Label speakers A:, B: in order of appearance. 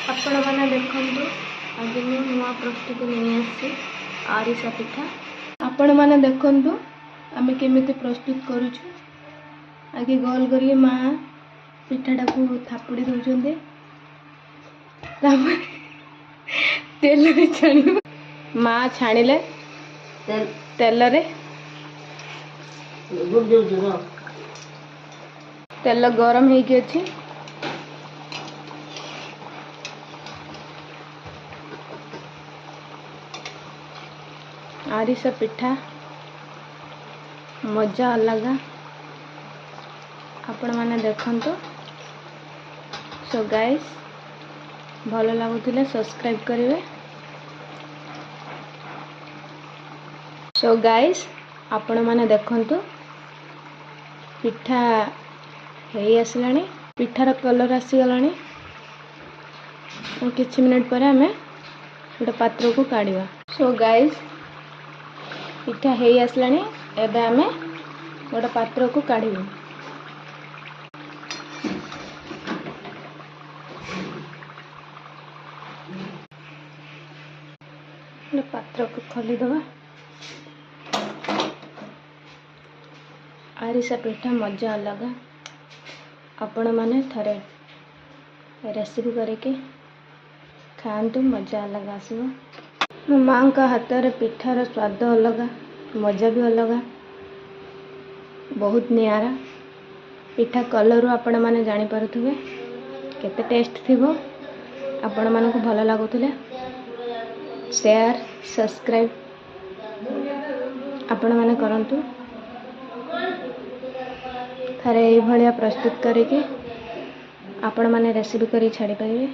A: ଆପଣମାନେ ଦେଖନ୍ତୁ, ଆଜି ମୁଁ ନୂଆ ପ୍ରସ୍ତୁତି ନେଇ ଆସିଛି, ଆରିସା ପିଠା। ଆପଣମାନେ ଦେଖନ୍ତୁ ଆମେ କେମିତି ପ୍ରସ୍ତୁତ କରୁଛୁ। ଆଗେ ଗୋଲ କରିକି ମା ପିଠାଟାକୁ ଥାପୁଡ଼ି ଦେଉଛନ୍ତି, ତାପରେ ତେଲରେ ଛାଣିବ। ମା ଛାଣିଲେ ତେଲରେ। ତେଲ ଗରମ ହେଇକି ଅଛି। ଆରିସା ପିଠା ମଜା ଅଲଗା। ଆପଣମାନେ ଦେଖନ୍ତୁ। ସୋ ଗାଇସ୍, ଭଲ ଲାଗୁଥିଲେ ସବସ୍କ୍ରାଇବ୍ କରିବେ। ସୋ ଗାଇସ୍, ଆପଣମାନେ ଦେଖନ୍ତୁ, ପିଠା ହେଇ ଆସିଲାଣି, ପିଠାର କଲର୍ ଆସିଗଲାଣି। କିଛି ମିନିଟ୍ ପରେ ଆମେ ଗୋଟେ ପାତ୍ରକୁ କାଢ଼ିବା। ସୋ ଗାଇସ୍, ପିଠା ହେଇ ଆସିଲାଣି, ଏବେ ଆମେ ଗୋଟେ ପାତ୍ରକୁ କାଢ଼ିବୁ। ଗୋଟେ ପାତ୍ରକୁ ଖୋଲିଦେବା। ଆରିସା ପିଠା ମଜା ଅଲଗା। ଆପଣମାନେ ଥରେ ରେସିପି କରିକି ଖାଆନ୍ତୁ, ମଜା ଅଲଗା ଆସିବ। ମୋ ମାଆଙ୍କ ହାତରେ ପିଠାର ସ୍ୱାଦ ଅଲଗା, ମଜା ବି ଅଲଗା, ବହୁତ ନିଆରା। ପିଠା କଲର୍ରୁ ଆପଣମାନେ ଜାଣିପାରୁଥିବେ କେତେ ଟେଷ୍ଟ ଥିବ। ଆପଣମାନଙ୍କୁ ଭଲ ଲାଗୁଥିଲେ ସେୟାର, ସବସ୍କ୍ରାଇବ୍ ଆପଣମାନେ କରନ୍ତୁ। ଥରେ ଏଇଭଳିଆ ପ୍ରସ୍ତୁତ କରିକି ଆପଣମାନେ ରେସିପି କରି ଛାଡ଼ିପାରିବେ।